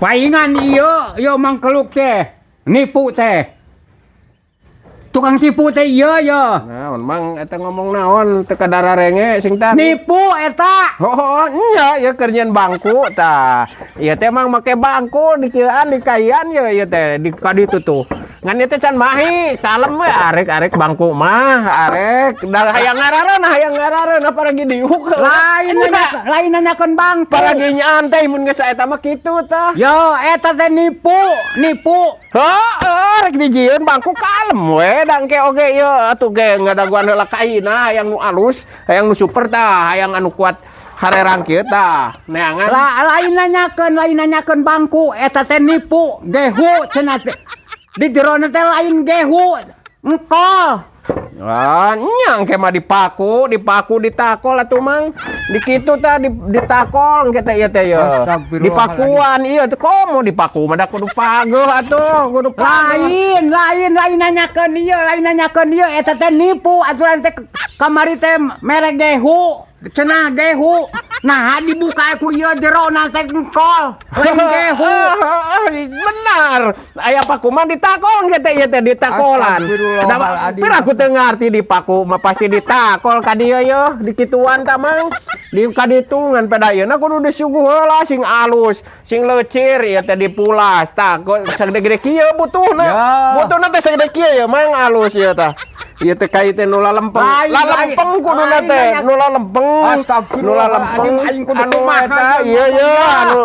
Paingan ieu, ieu mangkeluk teh. Nipu teh. Tukang tipu teh ieu ya. Naon, Mang, eta ngomong naon teu kadararenge sing tadi? Nipu eta. Oh, nya ya keur nyieun bangku tah. Ieu teh, Mang, make bangku dikieuan dikaian ye ieu teh di ka ditu tuh. Ngan ieu teh can mahi, kalem we arek-arek bangku mah, arek da hayang ngarareun apalagi diuk. Lain nanya, lain nanyakeun bangku. Paragi nyantai mun geus eta mah kitu tah. Yo, eta teh nipu, nipu. Heeh, rek dijieun bangku kalem we da engke oge ieu atuh ge ngadaguan heula kaina hayang nu alus, hayang nu super tah, hayang anu kuat harerang kieu tah. Neangan. Lain nanyakeun, lain nanyakeun bangku, eta teh nipu, gehu cenah teh. Di jerona teh lain gehu, engkol. Ah, nya engke mah dipaku, dipaku ditakol atuh, Mang. Di kitu tah di, ditakol engke teh ieu teh ye. Astagfirullahaladzim. Dipakuan ieu teh komo dipaku mah da kudu pageuh atuh, kudu pageuh. Lain, lain, lain nanyakeun ieu, lain nanyakeun ieu, eta teh nipu aturan teh kamari teh mere gehu, cenah gehu. Nah, dibuka ku ieu jerona teh engkol, lain gehu. Benar. Aya paku mah ditakol engke teh ieu teh ditakolan. Astagfirullahaladzim. Pira aku teu ngarti dipaku mah pasti ditakol ka dieu ye, dikituan tah, Mang. Di kaditu ngan peda ieuna kudu disuguh heula sing alus, sing leucir ieu teh dipulas. Tah, sagede-gede kieu butuhna. Ya. Butuhna teh sagede kieu ya, Mang, alus ieu tah. Ieu teh kai teh nu lalempeng. Lain, Lalempeng lain. kuduna Lain, teh, lain. nu lalempeng. Nu lalempeng. Astagfirullahaladzim, aing kudu Anu kumaha eta ieu ieu ye ngomongna. Anu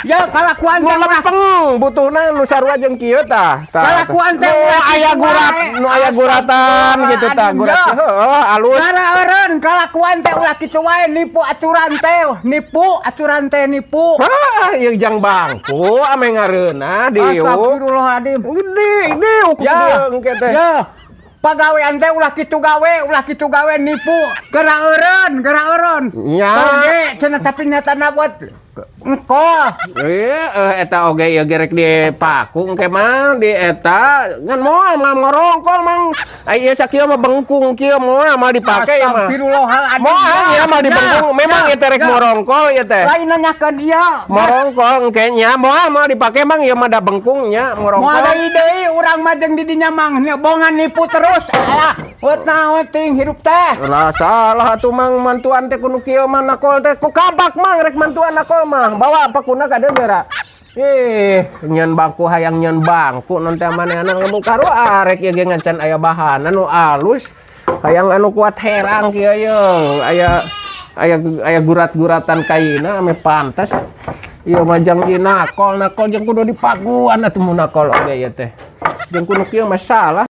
Ya kalakuan nu teh ulah lempeng butuhna nu sarua jeung kieu tah. Tah. Kalakuan teh nu ulah aya kitu gurat, wae. nu aya guratan gitu tah, gurat. Astagfirullahaladzim. Heeh, alus. Gara eureun kalakuan teh ulah kitu wae nipu aturan teh, nipu aturan teh nipu. Hah, ieu jang bangku ame ngareunah diuk. Astagfirullahaladzim. Gede, diuk Ya. dieu engke teh. Ya. Pagawean teh ulah kitu gawe, ulah kitu gawe nipu. Gara eureun, gara eureun. Nya. Toge cenah tapi nyatana buat engkol. Iya, eta oge ieu gerek dipaku engke mah di eta ngan moal mah ngorongkol, Mang. Ai ieu sakieu mah bengkung kieu moal mah dipake ieu mah. Astagfirullahaladzim. Moal ya mah dibengkung. Memang ieu teh rek morongkol ieu teh. Lain nanyakeun ieu. Morongkol engke nya moal mah dipake, Mang, ieu mah da bengkungnya morongkol. Moal deui deui urang mah jeung di dinya, Mang. Bongan nipu terus. Alah, buat naon ting hirup teh. Lah salah atuh, Mang, mantuan teh kudu kieu mah nakol teh ku kabak, Mang, rek mantuan nakol mah. Bawa pakuna ka dieu geura. Ih, nyeun bangku hayang nyeun bangku non teh manehna ngebuka arek ieu ge ngan aya bahan anu alus. Hayang anu kuat herang kieu ye. Aya aya aya gurat-guratan kaina ame pantes. Ieu mah jang ieu nakol nakol jeung kudu dipakuan atuh mun nakol oge ieu teh. Jeung kudu kieu mah salah.